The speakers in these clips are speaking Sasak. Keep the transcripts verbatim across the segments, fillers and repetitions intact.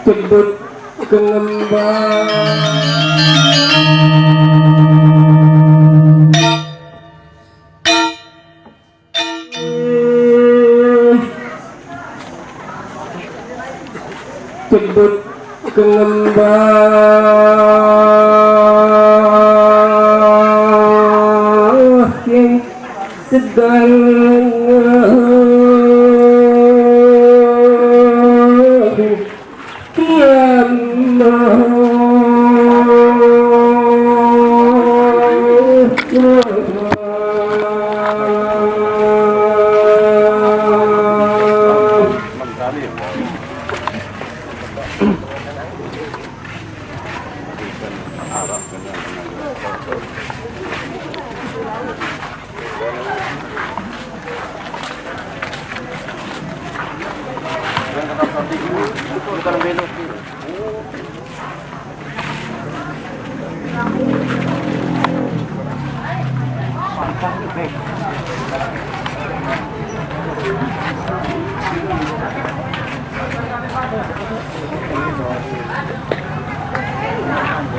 Kedut kengembang. Kedut kengembang yang sedang kiamat.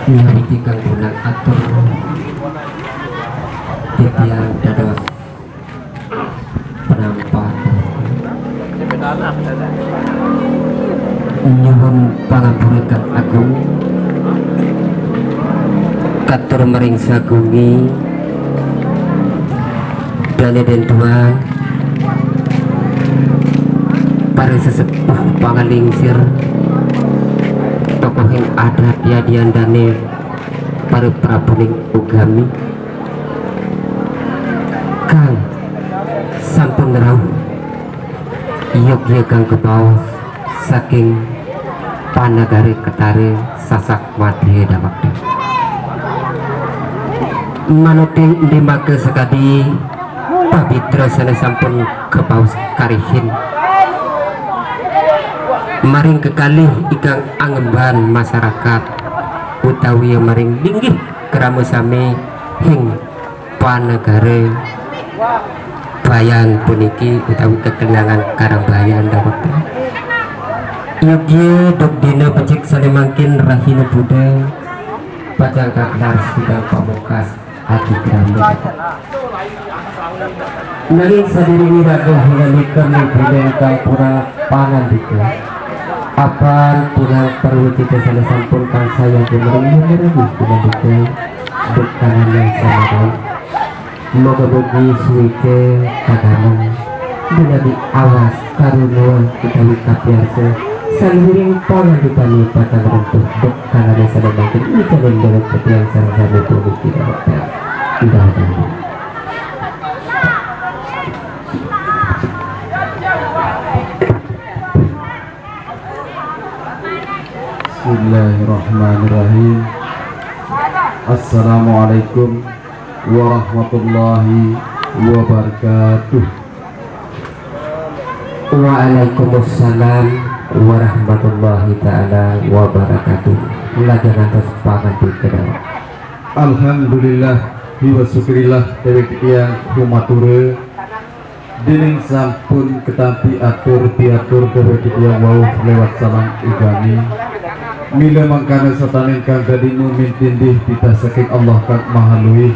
Nyawiti kang punang atur titiang dados penampar. Nyuhun pangampura kang agung. Katur maring sagungi dane dentuan para sesepuh pangalingsir, tokohing adat yadian dane para prabuning ugami kang sampun rauh, yogya kang kepaos saking panagare Ketare Sasak Madya Dawakta. Manuting endi maka sakadi pabitra sane sampun kepaos karihin maring kekalih ikang angemban masyarakat utawi maring linggih krama sami ing panegare Bayan puniki utawi kekeliangan Karang Bayan dawet. Yogya duk dina becik sane mangkin rahina Buddha pacang kaklar sidang pamungkas ati krama. Nanging sadurunge raga hinganika ning Buddha ingkang pura pangandika, apan punang pawecita sane sampun kang sayang dumaring Buddha duk kanane sane rauh. Moga-mogi suwike kadamel, dumadi awas karuna utawi kapiarsa saluwiring pangandikane patang runtuh duk kanane sane mangkin wicaning dalam petian sareng sane puniki dapat. Indah. Bismillahirrahmanirrahim. Assalamualaikum warahmatullahi wabarakatuh. Waalaikumsalam warahmatullahi taala wabarakatuh. Lajeng ngantos panganti kedawat. Alhamdulillah, hiwa syukurillah, dewek titiang humatura. Dening sampun ketampi atur piatur dewek titiang wau lewat salang ugami. Mila mangkana sataning kang dadi mumin tindih titah saking Allah Kang Maha Luih.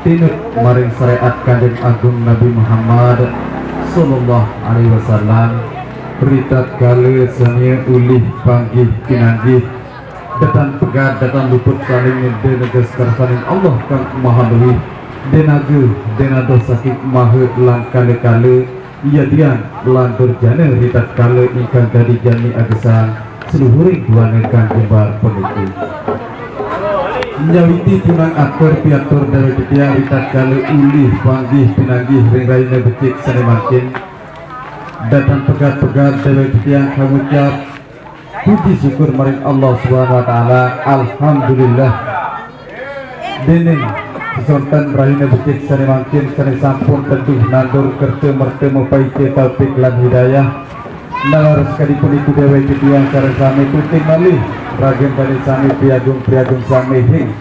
Tinut maring syariat Kanjeng Agung Nabi Muhammad sallallahu alaihi wasallam. Ritatkala samiya ulih panggih pinanggih, datan pegat, datan luput saling neda neges karsaning Allah Kang Maha Luih, denaga, denados saking maha lan kala-kala, yadian lan durjana ritatkala ingkang dadi jani agesan seluhuring duana kang jembar puniki. Nyawiti punang atur piatur dewek titiang ritatkala ulih panggih pinanggih ring rahina becik sane mangkin, datan pegat-pegat dewek titiang pangucap puji syukur maring Allah Subhanahu wa taala. Alhamdulillah. Dening sesonten rahina becik sane mangkin sane sampun teduh nandur kerta merta mapaica taufik lan hidayah. Nalaraskadi puniki dewek titiang sareng sami tuting malih ragan dane sami priagung-priagung sami ing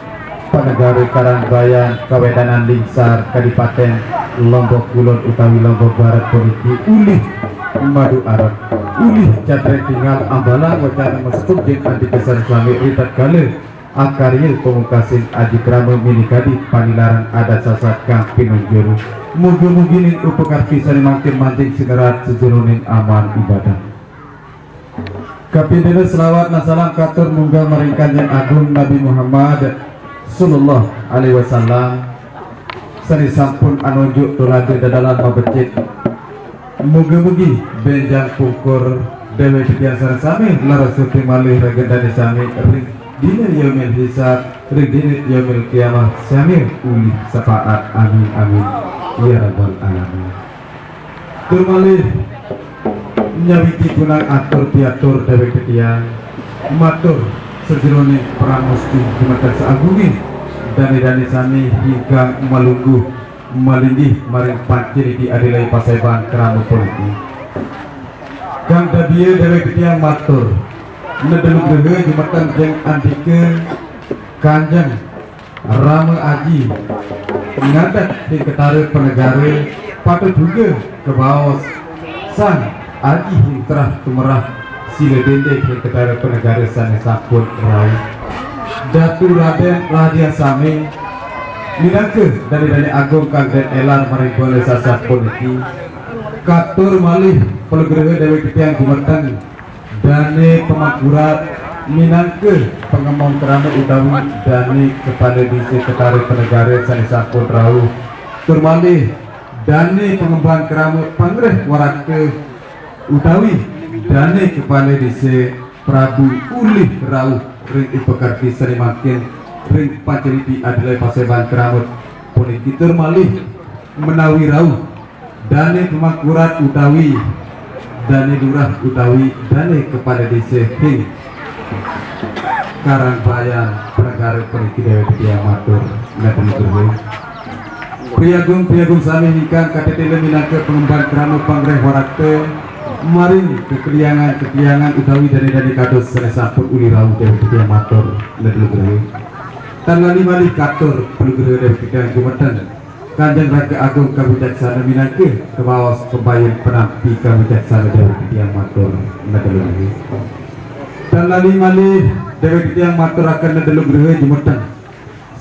panegara Karangbayan, Kawedanan Lingsar, Kadipaten Lombok Kulon utawi Lombok Barat puniki ulih madu arep. Ulih catreng tingal ambalang wacana masepuk jeung andika sami ri tatkala akarya pamungkasin aji krama minikadi panilaran adat Sasak kang pinunjul. Mugi-mugi ning upakarti sane mangkin manjing sinerat sajeroning amal ibadah. Kapindhana selawat lan salam katur munggah maring Kanjeng Agung Nabi Muhammad sallallahu alaihi wasallam sane sampun anunjuk tulade dadalan mabecik. Mugi-mugi benjang pungkur dewek titiang sareng sami leres suti malih regen dane sami ring dina yaumil hisab, ring dina yaumil kiamah sami ulih syafaat. Amin, amin, ya rabbal alamin. Tur malih nyawiti gunang atur piatur dewek titiang matur sajeroning pramusti dumateng saagunge dane-dane sami ingkang malungguh malinggih maring panciriti adilai paseban krama puniki. Kang dadia dewek titiang matur nedelugraha jumateng jeng andika Kanjeng Rama Aji ngadeg ring ketara panegara patut juga kabaos sang aji ring terah tumerah sila dendek ring ketara panegara sane sampun rauh. Datu Raden Radia sami minangka dane-dane agung kang den elar maring bala sasampun niki. Katur malih palugraha dewek titiang gumeteng dane pamangkurat minangka pangemong krama utawi dane kepala desa ketara panegara sane sampun rauh. Tur malih dane pangemban krama pangreh warakta utawi dane kepala desa Prabu ulih rauh ring upakarti sane mangkin ring pancaliti adilai paseban krama puniki. Tur malih menawi rauh dane pamangkurat utawi dane lurah utawi dane kepala desa ring Karangbayan Pregara puniki dewek titiang matur ngaten nuhun. Priagung-priagung sami ingkang katetela minangka pangemban krama pangreh warakta maring kekeliangan-kekeliangan utawi dane-dane kados sane sampun uli rauh dewek titiang matur ngaten nuhun. Tan lali malih katur palugraha dewek titiang gumeteng Kanjeng Raja Agung Kawicaksana minangka kabaos pambayun panampi kawicaksana dewek titiang matur ngaten nuhun. Tan lali malih dewek titiang maturaken ngaten nuhun jumeteng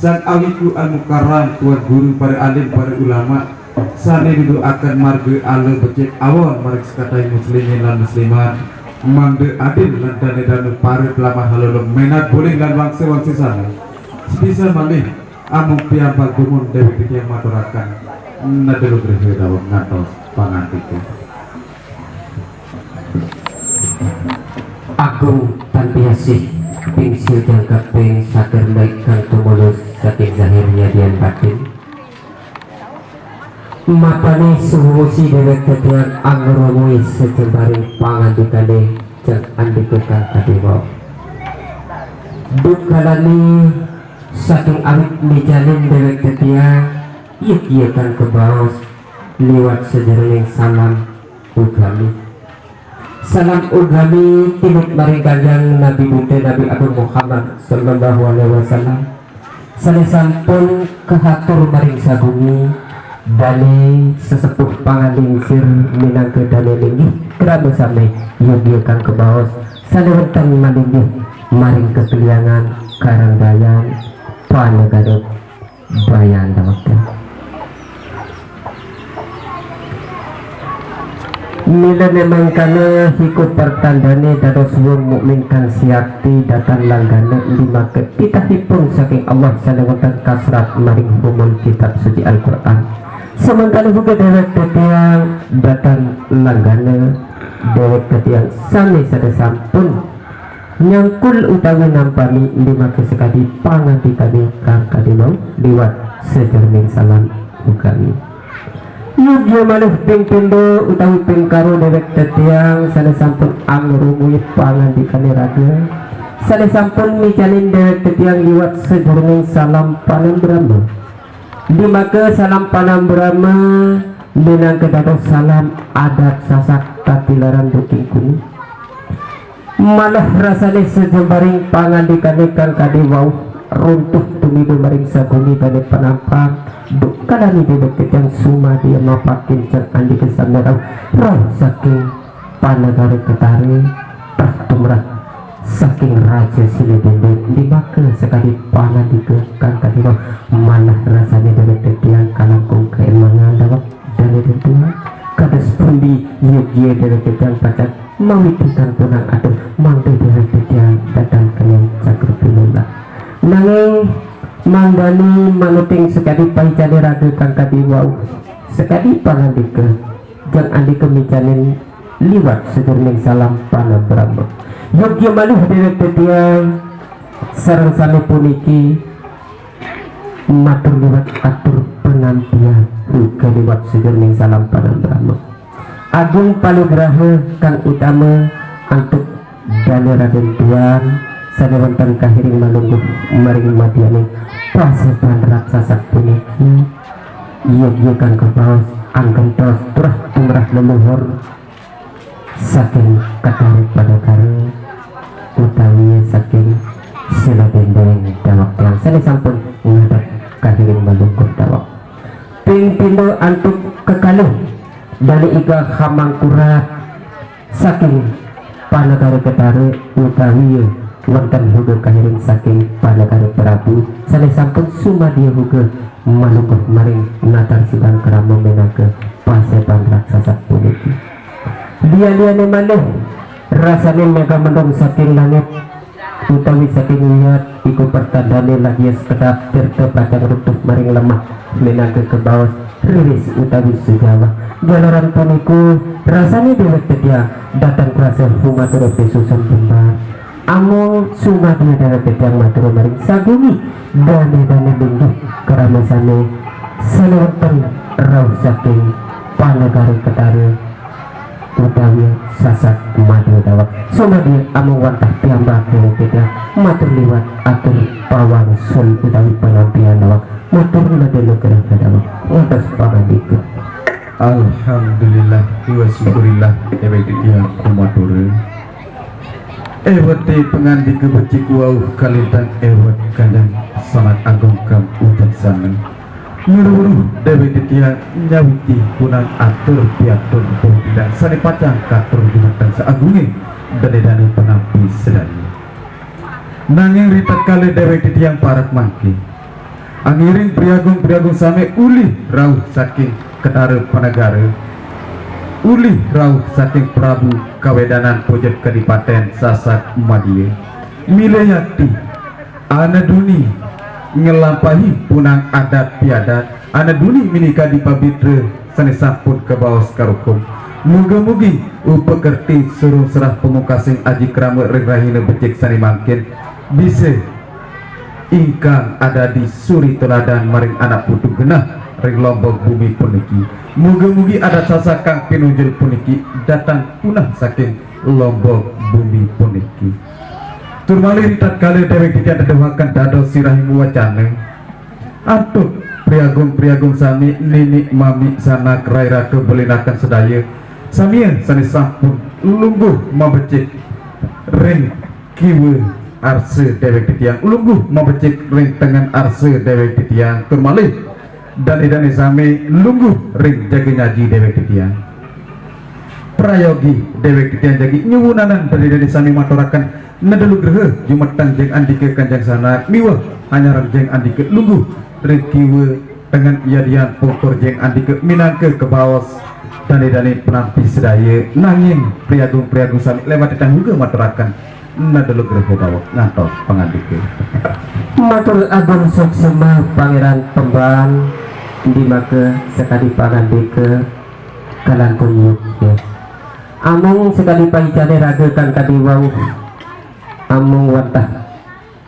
Sang Awiku Al Mukarram, Tuan Guru, para alim, para ulama, sane nuduhaken marga ala becik awon maring sekataning muslimin lan muslimat, mangda adil lan dane danu para tlamat halolo menat buling lan wangsa-wangsa sami. Sepisan malih amung piambal dumun dewek titiang maturaken ngaten nuhun daweg ngantos pangandika. Agung tan piasih, ping silih jangkeping saking baik kang tumulus saking zahir nyadian batin. Mapane suhusi dewek titiang angrumuh sajembaring pangandikane jeng andika kang kadi wau. Duk kalani saking awit mijanin dewek titiang, yuk-yukan kabaos liwat sajeroning salam ugami. Salam ugami tinut maring Kanjeng Nabi Buta Nabi Agung Muhammad sallallahu alaihi wasallam. Sane sampun kahatur maring sabumi dane sesepuh pangandingsir minangka dane linggih krama sami yogia kang kabaos sane wenten malinggih maring kakaliangan Karangbayan Panegara Bayan Dawakta. Mila mangkana hiku pertandane dados wong mukmin kang siakti datan langgana limaka titahipun saking Allah sane wenten kasrat maring humul kitab suci Al-Qur'an. Samangkana uga dewek titiang datan langgana dewek titiang sami sada sampun nyangkul utawi nampani limaka sakadi pangandikane kang kadi mau liwat sajeroning salam ugami. Yogya malih ping pindha utawi ping karo dewek tetiang sane sampun angrumuhi pangandikane raga, sane sampun micanin dewek tetiang liwat sajeroning salam panambrama. Limaka salam panambrama minangka dados salam adat Sasak tatilaran duking kuni. Malah rasane sajembaring pangandikane kang kadi wau runtuh tumiba maring sagumi dane panampang, duk kalani dewek tetiang sumadya mapakincen andika sane rauh, rauh saking Panagara Ketara, trah tumrap saking Raja Sila Dendeng, di maka sakadi pangandika kang kadi wau, malah rasane dewek titiang kalangkung kaemangan daweg dane dentuan. Kados pundi yogya dewek titiang pacang mawidikan punang atur mangda dewek titiang datang kalian cakrupinula. Nanging mangdani manuting sakadi paicane raga kang kadi wau, sakadi pangandika, jang andika micanin liwat sajeroning salam panabrama. Yogya malih dewek titiang sareng sami puniki matur liwat atur panampian uga liwat sajeroning salam panabrama. Agung paligraha kang utama antuk dane Raden Tuan sane wenten kahiring malungguh maring madyaning paseban raksasa puniki. Yogya kang kabaos anggentos trah tumrap leluhur saking Ketara Panagara utawi saking Sila Dendeng daweg tiang sane sampun ngadhep kahiring malungguh daweg. Ping pindho antuk kekalih dane Iga Hamangkurat saking Panagara Ketara utawi wenten uga kahiring saking Panagara Prabu sane sampun sumadya uga malungguh maring natar sidang krama menawi paseban raksasa puniki. Liya-liyane malih rasane mega mendung saking langit utawi saking wiyat iku pertandane lagiya sekedhap tirta pacang runtuh maring lemah menawi kabaos riris utawi sujawah. Jalaran punika rasane dewek titiang dateng krasa humatur pisusun jembar. Amung sumadya dewek titiang matur maring sagumi dane-dane linggih krama sane sane wenten rauh saking Panagara Ketara utawi Sasak Madya daweg. Sumadya amung wantah piyambak dewek titiang matur liwat atur pawangsul utawi panampian daweg. Matur nuwun dewek daweg. Ngantos pangandika. Alhamdulillah, wa syukurillah, dewek titiang kumatur. Ewete pangandika becik wau kalintang ewet kanjeng sanak agung kang wicaksana. Nyuruh dewek titiang nyawiti punang atur piatur dewek titiang sane pacang katur dumateng saagunge dane-dane panampi sedaya. Nanging ritatkala dewek titiang parek mangke, angiring priagung-priagung sami ulih rauh saking Ketara Panagara, ulih rauh saking Prabu Kawedanan Pojok Kadipaten Sasak Madya, milih yakti anaduni nglampahi punang adat piadat, anaduni minikadi pabitra sane sampun kabaos karukum. Mugi-mugi upakerti surung serah pamungkasing aji krama ring rahina becik sane mangkin bisa ingkang adadi suri teladan maring anak putu genah ring Lombok Bumi puniki. Mugi-mugi adat Sasak kang pinunjul puniki datang punah saking Lombok Bumi puniki. Tur malih ritatkala dewek titiang dedewaken dados sirahing wacana, antuk priagung-priagung sami, nini mami sanak rai raka belinaken sedaya, samiya sane sampun lungguh mabecik ring kiwa arsa dewek titiang, lungguh mabecik ring tengen arsa dewek titiang, tur malih dane-dane sami lungguh ring jaga nyaji dewek titiang. Prayogi dewek titiang jagi nyuwunanang dane-dane sami maturaken neda lugraha jumeteng jeng andika kanjeng sanak miwah anyarang jeng andika lungguh ring kiwa tengen yadian pungkur jeng andika minangka kabaos dane-dane penampi sedaya, nanging priagung-priagung sami lewat titiang uga maturaken neda lugraha daweg ngantos pangandika. Matur agung suksma Pangeran Pemban, di maka sakadi pangandika kalangkung yogya. Amung sakadi paicane raga kang kadi wau, amung wantah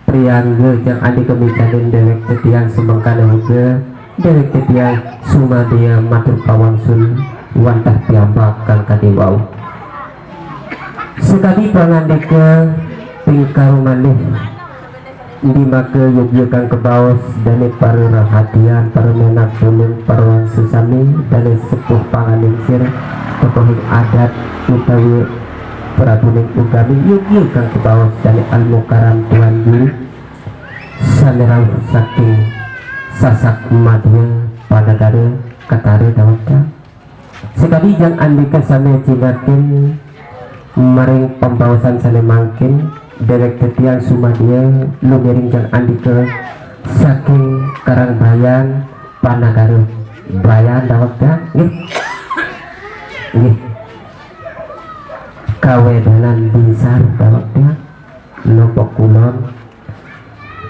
priangga jang andika micanin dewek titiang sumangkana uga, dewek titiang sumadya matur pawangsul wantah piyambak kang kadi wau. Sakadi pangandika ping karumalih, di maka yogya kang kabaos dane para rahadian, para menak tulung, para wangsa sami, dane sepuh panglingsir, tokohing adat utawi prabuning ugami, yogya kang kabaos dane almukaram Tuan Guru, sane rauh saking Sasak Madya Panagara Ketara daweg. Sakadi jang andika sami cingakin Maring pambaosan sane mangkin, dewek titiang sumadie lumiring jang andika saking Karangbayan, Panagara Bayan dawek tiang, nggih. Nggih. Kawedanan Binsar dawek tiang, Lombok Kulon.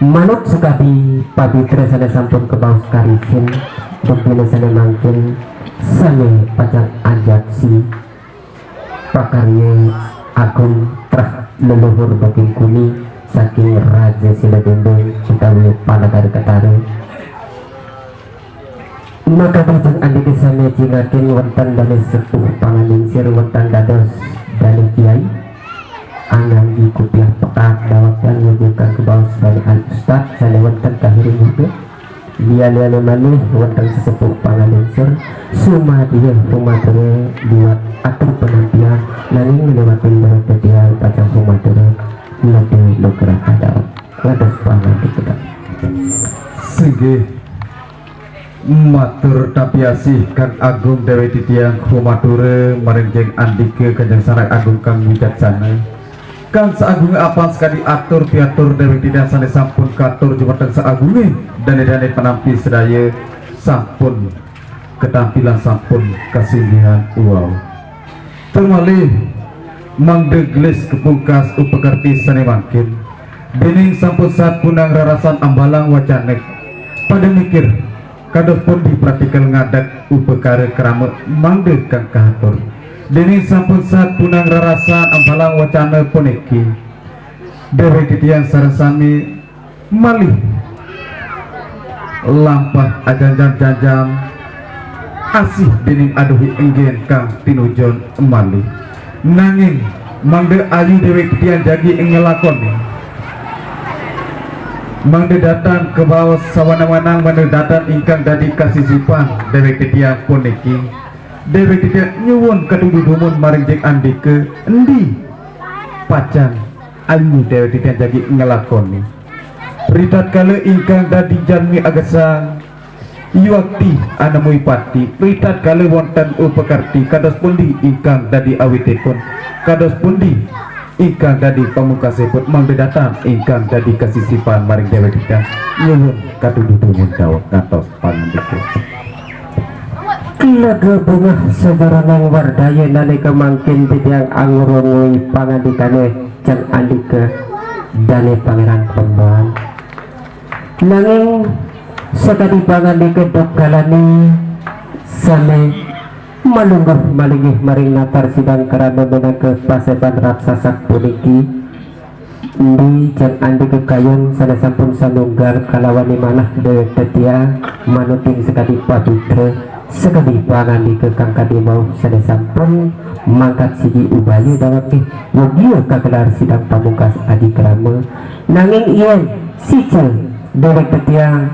Manut sakadi pabitra sane sampun kabaos karihin, duk dina sane mangkin sane pacang ajaksi pakarya agung trah leluhur Booking Kumi saking Raja Sila Dendeng utawi Panagara Ketara. Maka bajang andika sami jingakin wonten dane sepuh pangandingsir, wonten dados dane kiai, anganggi kupiah pekak dawek tiang, nggih kang kabaos dane al ustad sane wonten kahiring juga. Liya-liyane maneh wonten sesepuh pangandingsir, sumadie rumatere liwat atur panampian, nanging ngliwatin dewek titiang pacang rumatere lebih lugrah dawek. Kados pamangkin kita. Singgih. Matur tapiasih kang agung dewek titiang, humatura maring jeng andika Kanjeng Sanak Agung kang wicaksana. Kang saagung apan sakadi atur piatur dewek titiang sane sampun katur jumateng saagunge dane-dane panampi sedaya sampun katampilan sampun kasinggihan wau. Tur malih mangda gelis kapungkas upakarti sane mangkin. Dening sampun saat punang rarasan ambalang wacana. Pada mikir, kados pundi praktikal ngadeg upakara krama mangda kang kahatur. Dening sampun saat punang rarasan ambalang wacana puniki, dewek titiang sareng sami malih lampah ajanjam-janjam asih dening aduhi enggen kang tinujon malih. Nanging mangda ayu dewek titiang jagi ngelakoni. Mangda datan kabaos sawanang-wanang mangda datan ingkang dadi kasisipan dewek titiang puniki. Dewek titiang nyuwun katudu dumun maring jeng andika endi pacang ayu dewek titiang jagi ngelakoni. Ritatkala ingkang dadi janmi agesang, yuakti anemui pati, ritatkala wonten upakarti, kados pundi ingkang dadi awitipun, kados pundi ingkang dadi pamungkasipun, mangda datan ingkang dadi kasisipan maring dewek titiang. Nyuwun katudu dumun dawek ngantos pangandika. Lega bungah sajaroning wardaya nalika mangkin titiang angrunguhi pangandikane jeng andika dane Pangeran Pemban. Nanging sakadi pangandika duk kalane sane malungguh malinggih maring natar sidang krama minangka paseban raksasa puniki. Endi jeng andika kayun sane sampun sanunggal kalawan manah dewek titiang manuting sakadi pabitra, sakadi pangandika kang kadi mau sane sampun mangkat siji ubaya dawek nggih, yogia kagelar sidang pamungkas aji krama. Nanging yen sicil dewek titiang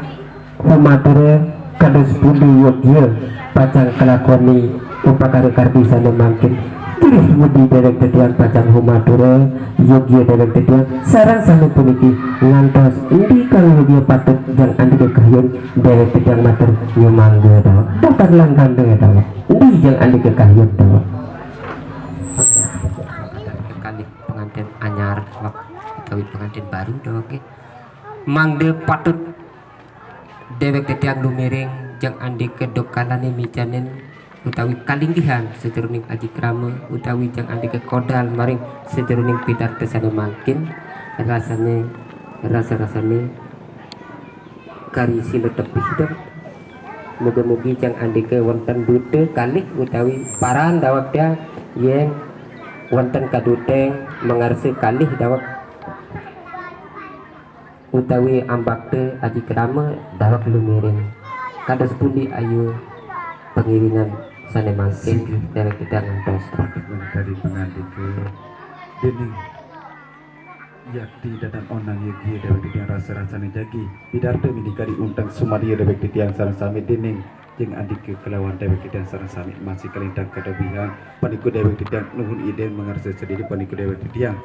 humatura kados pundi yogia pacang kalakoni upakara kardi sane mangkin. Tirih mudi dewek titiang pacang humatura yogia dewek titiang sareng sane puniki ngantos endi kang yogia patut jeng andika kayun dewek titiang matur nyumangga dawek. Daftar langkande dawek. Endi jeng andika kayun dawek. Kalih pengantin anyar utawi pengantin baru dawek nggih. Mangda patut dewek titiang lumiring jeng andika duk kalane mijanin utawi kalinggihan sajeroning aji krama utawi jeng andika kodal maring sajeroning pidarta sane mangkin rasane rasa-rasane kari sila tepih dawek. Mugi-mugi jeng andika wonten duta kalih utawi paran dawek tiang yen wonten kaduta mangarsa kalih dawek utawi ambakta aji krama dawek lumiring. Kados pundi ayu pangiringan sane mangkin dewek titiang ngantos. Patut menika dipangandika dening yakti datan onang yogia dewek titiang rasa-rasane jagi. Pidarta menika diunteng sumadya dewek titiang sareng sami dening jeng andika kalawan dewek titiang sareng sami masih kalintang kadabihan. Paniku dewek titiang nuhun ida mangarsa sadiri paniku dewek titiang.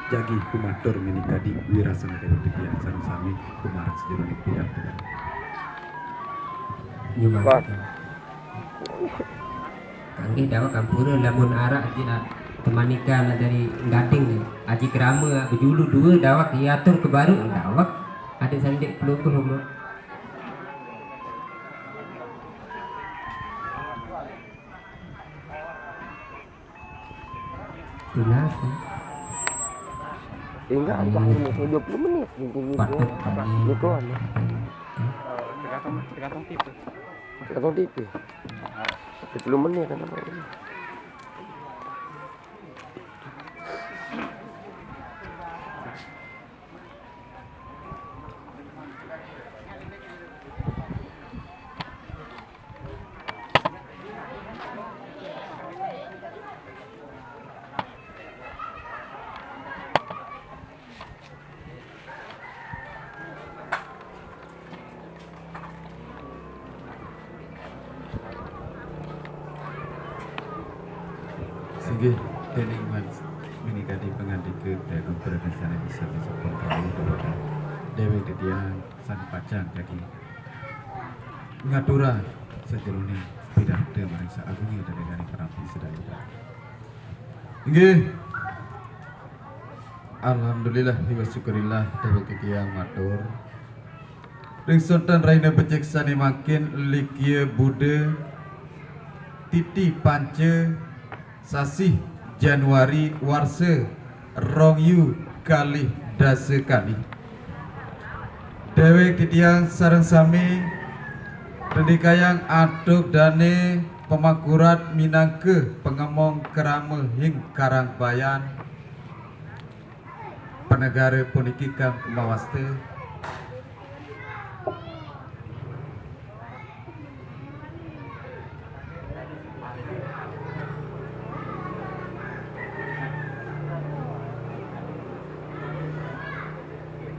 Jagi kumatur menika di wirasana dewek titiang sareng sami kumarang sajeroning pidarta. Nyumbang. Kangge dawek ampura lamun arak tidak Temanika anak dari Gading ni. Aji Kerama bejulu dua dawak, ia atur ke baru dawak. Adik sandik pelungguh rumah. Tunas. Enggak, hmm. Waktu ni dua puluh menit. Patut kami. Gitu kan. Tergantung, tergantung tipe. Tergantung tipe. Dua puluh menit kan. Singgih, dening wan-, minika di pangandika Dai Agung Pradesana bisa disebut rauh kepada dewek titiang sane pacang jagi ngaturang sajeroning pidarta maring saagunge dedengane parampi sedaya. Inggih. Alhamdulillah wa syukurillah dewek titiang matur. Ring sonten rahina becik sane mangkin likia Buda titi panca sasih Januari warsa rong ewu kalih dasa kalih. Dewek titiang sareng sami tendikayang antuk dane pamangkurat minangka pangemong krama ring Karangbayan panegara puniki kang mawasta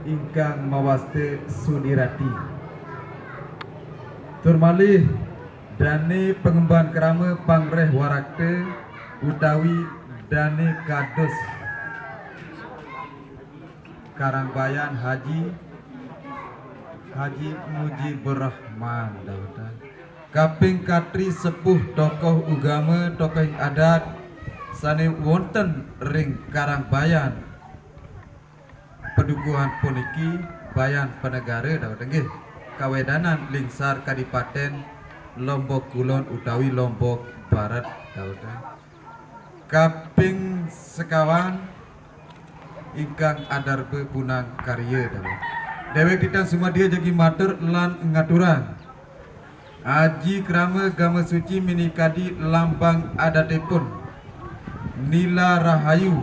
ingkang mawasta Sudirati. Tur malih dane pangemban krama pangreh warakta utawi dane kados Karangbayan Haji, Haji Mujibur Rahman, dawutan. Kaping katri sepuh tokoh ugama, tokoh adat sane wonten ring Karangbayan. Padukuhan puniki Bayan Panegara, dawutan, nggih, kawedanan Lingsar Kadipaten Lombok Kulon utawi Lombok Barat, dawutan. Kaping sekawan ingkang adarba punang karya, dawuh. Dewek titiang sumadya jagi matur lan ngaturang. Aji krama gama suci minikadi lambang adatipun. Nila Rahayu.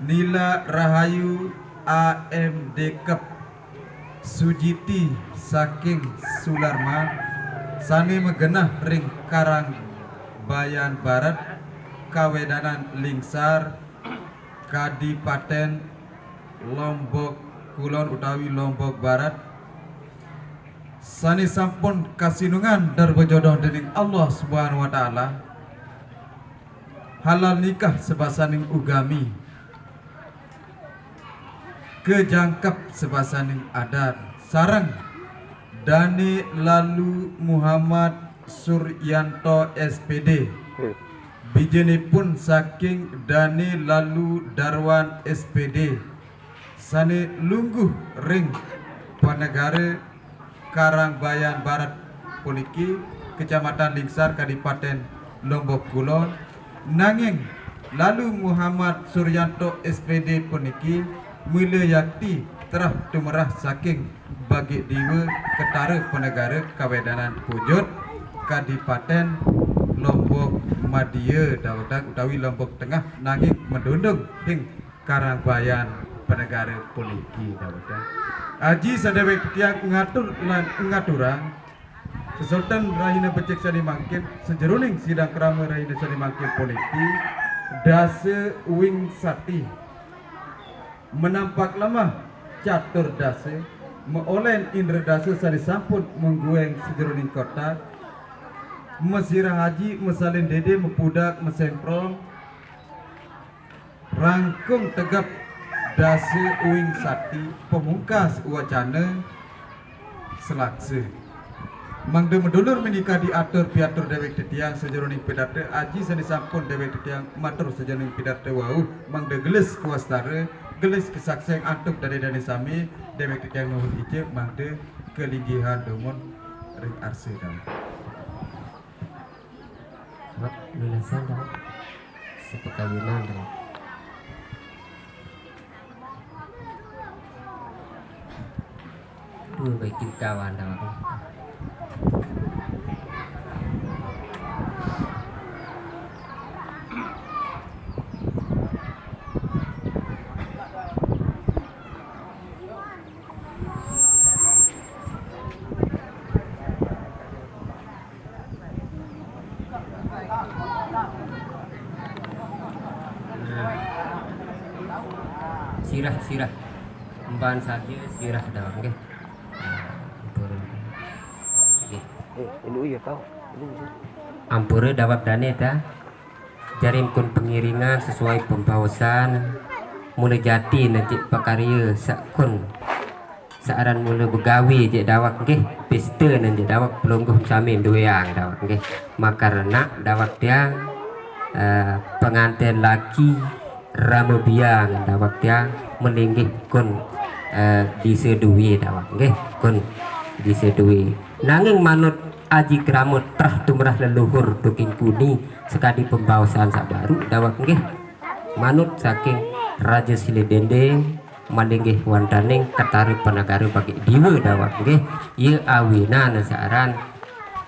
Nila Rahayu A M D Kep. Sujiti saking Sularma sane magenah ring Karangbayan Barat, kawedanan Lingsar, Kadipaten Lombok Kulon utawi Lombok Barat, sane sampun kasinungan darba jodoh dening Allah Subhanahu wa Taala, halal nikah sebasaning ugami, kajangkep sebasaning adat, sareng Dane Lalu Muhammad Suryanto S P D. Hmm. Bijenipun saking Dane Lalu Darwan S P D, sane lungguh ring Panegara Karangbayan Barat puniki, Kecamatan Lingsar, Kadipaten Lombok Kulon, nanging Lalu Muhammad Suryanto S P D puniki mila yakti terah tumerah saking Bagik Diwa, Ketara Panegara Kawedanan Pujut, Kadipaten Lombok Madya, dawutan, utawi Lombok Tengah, nanging madundung ring Karangbayan Panegara puniki, dawutan. Aji sadewek titiang ngatur lan ngaturang, sesonten rahina becik sane mangkin, sajeroning sidang krama rahina sane mangkin puniki, dasa wingsati. Menampak lemah catur dasa, meolen indra dasa sane sampun menggueng sajeroning kotak, mesirah aji, mesalin dede, mepudak, mesemprong, rangkung tegep Dasa uing sati pamungkas wacana selaksa. Mangda madulur menika diatur piatur dewek titiang sajeroning pidarta aji sane sampun dewek titiang matur sajeroning pidarta wau, mangda gelis kawastara, gelis kasaksian antuk dane-dane sami, dewek titiang nuhun ica mangda kalinggihan dumun ring arsa dawek. Wak, lunasan dawek. Sapakawinan dawek. Dua baikin kawan dawek. Nah. Sirah, sirah. Emban saja sirah dawek, nggih. Nah, ampura. Nggih. Eh, ini iya, kau. Ini iya. Ampura dawek dane ta. Jarin kun pangiringan sesuai pembaosan. Mula jati ne cik pakarya sakun. Saaran mula begawe jek dawek nggih, pesta nan jek dawek pelungguh sami dueang dawek nggih. Makarna dawek tiang, eh, pengantin laki rama biang dawek tiang melinggih kun, eh, disedui dawek nggih, kun disedui. Nanging manut aji krama trah tumrah leluhur duking kuni sakadi pembaosan sak baru dawek nggih. Manut saking Raja Silih Dende, malinggih wantaning Ketara Panagara Bagi Diwa dawek nggih. Iya awinan saaran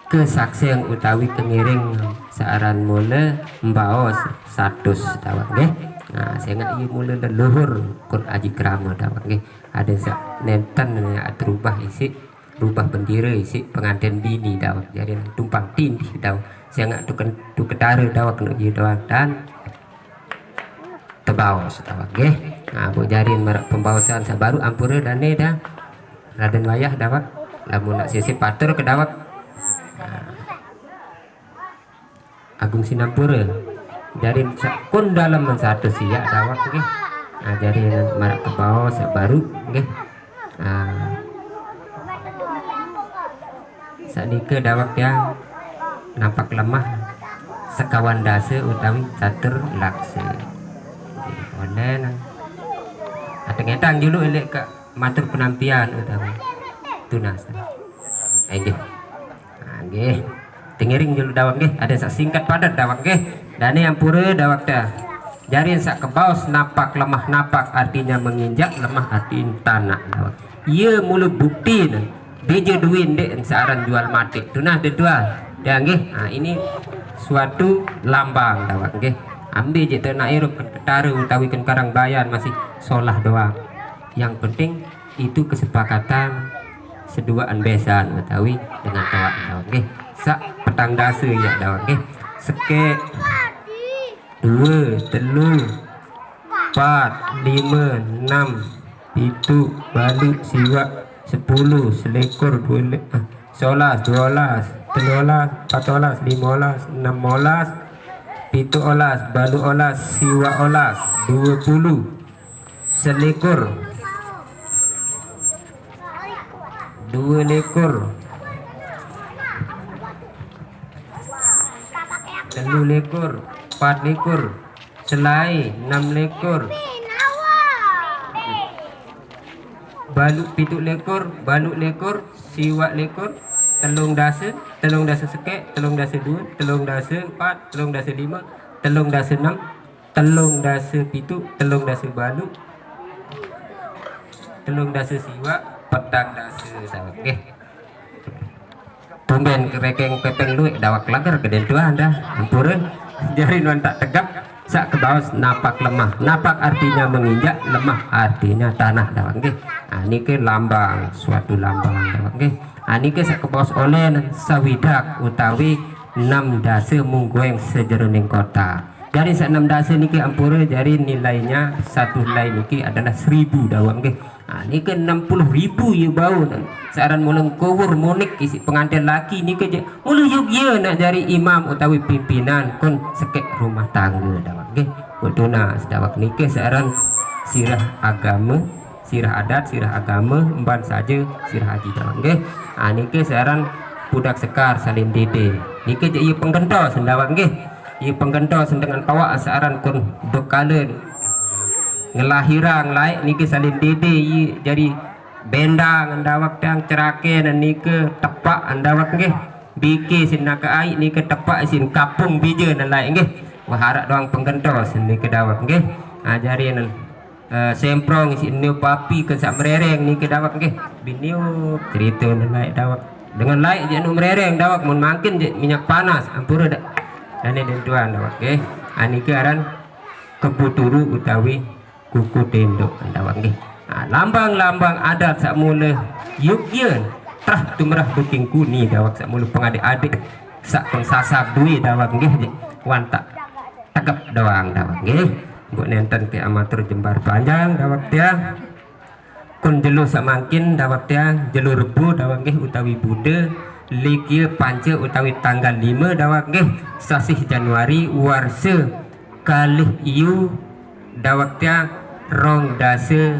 kasaksian utawi kangiring saaran mula mbaos satus dawek nggih. Nah, sengak iya mula leluhur kun aji krama dawek nggih. Ada sak nenten atrubah isik rubah bendera isik pengantin bini dawek. Jadi tumpang tindih dawek. Sengak tuken-, tuketara dawek nu iya dawek dan tebaos dawek nggih. Nah, bu jarin marak pembaosan sabaru ampura dane dah. Raden wayah dawek. Lamun nak sisip patur ke dawek. Nah. Agung sinampura. Jarin sakun dalem satu siak dawek nggih. Nah, jarin marak kebaos sabaru nggih. Nah. Saknika dawek tiang nampak lemah sekawan dasa utawi catur laksa. Nggih, onden. Ateng-etang julu ilik ka matur penampian utawi tunas. Inggih. Nah, nggih. Tengiring julu dawek nggih, ada sak singkat padat dawek nggih. Dane ampura dawek ta. Jarin sak kebaos napak lemah napak artinya menginjak lemah artinya tanah dawek. Iya mula bukti ne. Dija duit ndik saaran jual mati. Tunah de tuah. Ya nggih. Nah, ini suatu lambang dawek nggih. Ambil je tu nak irup ken ketara utawi ken karang bayan masih solah doang. Yang penting itu kesepakatan seduaan besan utawi dengan toak dawek nggih. Sak petang dasa ya dawek nggih. Sekek dua, telu, empat, lima, enam, pitu, balu, siwak, sepuluh, selikur, dua le-, ah, solas, dua olas, telu olas, empat olas, lima olas, enam olas, pitu olas, balu olas, siwak olas, dua puluh. Selikur. Dua likur. Telu likur. Empat likur. Selai, enam likur. Balu pitu likur, balu likur, siwak likur, telung dasa, telung dasa sekek, telung dasa dua, telung dasa empat, telung dasa lima, telung dasa enam, telung dasa pitu, telung dasa balu, telung dasa siwak, petang dasa dawek. Nggih. Tumben kerekeng pepeng luwek dawek lager geden tuan dah. Ampura. Jari nuan tak tegap, sak kebaos napak lemah. Napak artinya menginjak, lemah artinya tanah dawek nggih. Ah, niki lambang, suatu lambang dawek nggih. Ah, niki sak kebaos olen sawidak utawi enam dasa mungguing sejeroning kota. Jari sak enam dasa niki ampura, jari nilainya satu helai niki adalah seribu dawek nggih. Ah, niki enam puluh ribu ya bau. Saaran mula ngkubur munik isi pengantin laki niki je. Mula yogya nak jari imam utawi pimpinan kun sekek rumah tangga dawek nggih. Kuduna sedawek niki saaran Sirah agama, sirah adat, sirah agama, emban saja sirah haji dawak nggih. Ha, niki searan pudak sekar salin dede. Niki je iya penggentos dawak nggih. Iya penggentos dengan toak searan kun dukalen ngelahirang laik niki salin dede iya jadi bendang dawak tiang cerake niki tepak dawak nggih. Bike sin naka ai niki tepak sin kapung bija laik nggih. Wah, arak doang penggentos niki dawak nggih. Ajarin eh, semprong isi niup api ke sak merereng niki dawak nggih. Biniup cerita laik dawak. Dengan laik je nu merereng dawak mun mangkin je minyak panas ampura dak. Dane den tuan dawak nggih. Ha, niki aran kebuturu utawi kuku tendok dawak nggih. Ha, lambang-lambang adat sak mula Yogya trah tumrah buking kuni dawak sak mula pengadik-adik sak pun sasab duwe dawak nggih je. Wantak tegep doang dawak nggih. Mbok nenten ke amatur jembar panjang dawak tiang. Kun jelo samangkin dawak tiang, jelo Rebo dawak nggih utawi Buda, likia panca utawi tanggal lima dawak nggih, sasih Januari warsa kalih iu dawak tiang rong dasa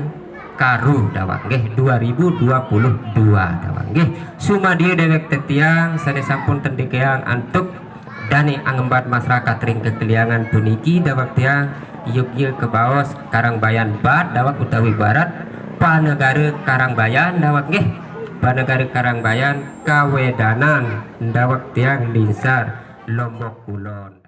karu dawak nggih dua ribu dua puluh dua dawak nggih. Sumadia dewek tetiang sane sampun tendikeang antuk dane angembat masyarakat ring kekeliangan puniki dawak tiang Yogya kebaos Karangbayan Bat dawak utawi Barat, Panegara Karangbayan dawak nggih. Panegara Karangbayan kawedanan dawak tiang lingsar Lombok Kulon.